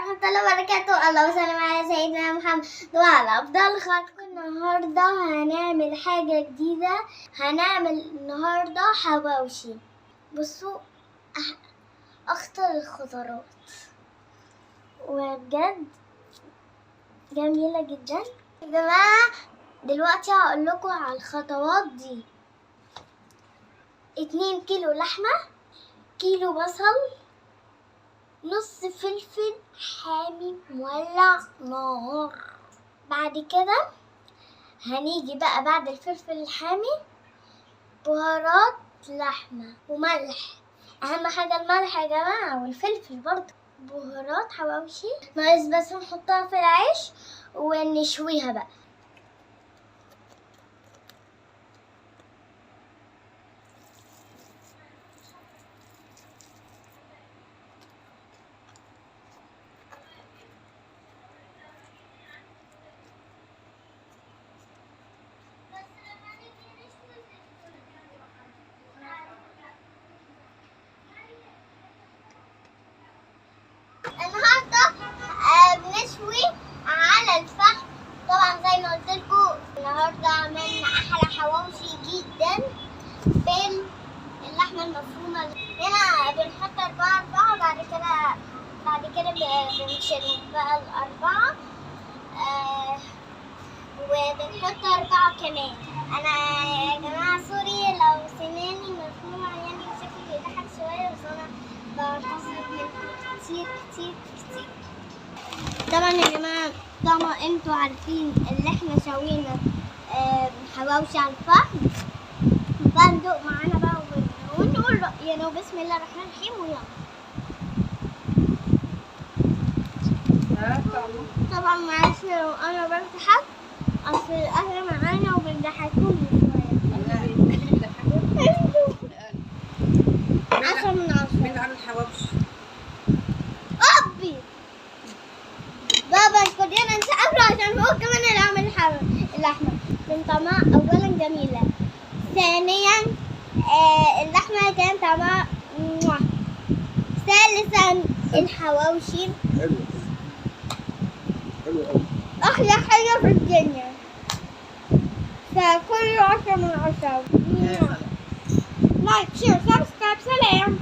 ورحمة الله وبركاته. اللهم صل على سيدنا محمد وعلى أفضل خلق. النهاردة هنعمل حاجة جديدة، هنعمل النهاردة حواوشي. بصوا أخطر الخضروات وبجد جميلة جدا يا جماعة. دلوقتي هقول لكم على الخطوات دي. 2 كيلو لحمة، كيلو بصل، نص فلفل حامي مولع نار. بعد كده هنيجي بقى بعد الفلفل الحامي بهارات لحمة وملح، اهم حاجة الملح يا جماعة، والفلفل برضه. بهارات حواوشي ناقص بس نحطها في العيش ونشويها بقى. النهارده بنشوي على الفحم. طبعا زي ما قلت لكم النهارده عملنا احلى حواوشي جدا باللحمه المفرومه. هنا بنحط 4 4، بعد كده بنشيلهم بقى ال4، وبنحط 4 كمان. انا يا جماعة sorry لو سناني مفرومه، يعني شكلي بيضحك شوية، بس انا بعتذر منكم كتير كتير كتير. طبعا يا جماعة طبعا انتوا عارفين اللي احنا شوينا حواوشي على الفحم، بقى ندوق معانا بقى ونقول رأينا. وبسم الله الرحمن الرحيم. ويلا طبعا معلش لو انا بضحك، اصل الاهل معانا وبنضحكوني شوية. 10 من 10. مين عامل حواوشي؟ أبي بابا. كلنا نسقف له عشان هو كمان اللي عامل اللحمة. من طعمها أولا جميلة، ثانيا اللحمة كان طعمها، ثالثا الحواوشي حلو حلو أوي، أحلى حاجة في الدنيا. فكله 10 من 10. like share subscribe. سلام.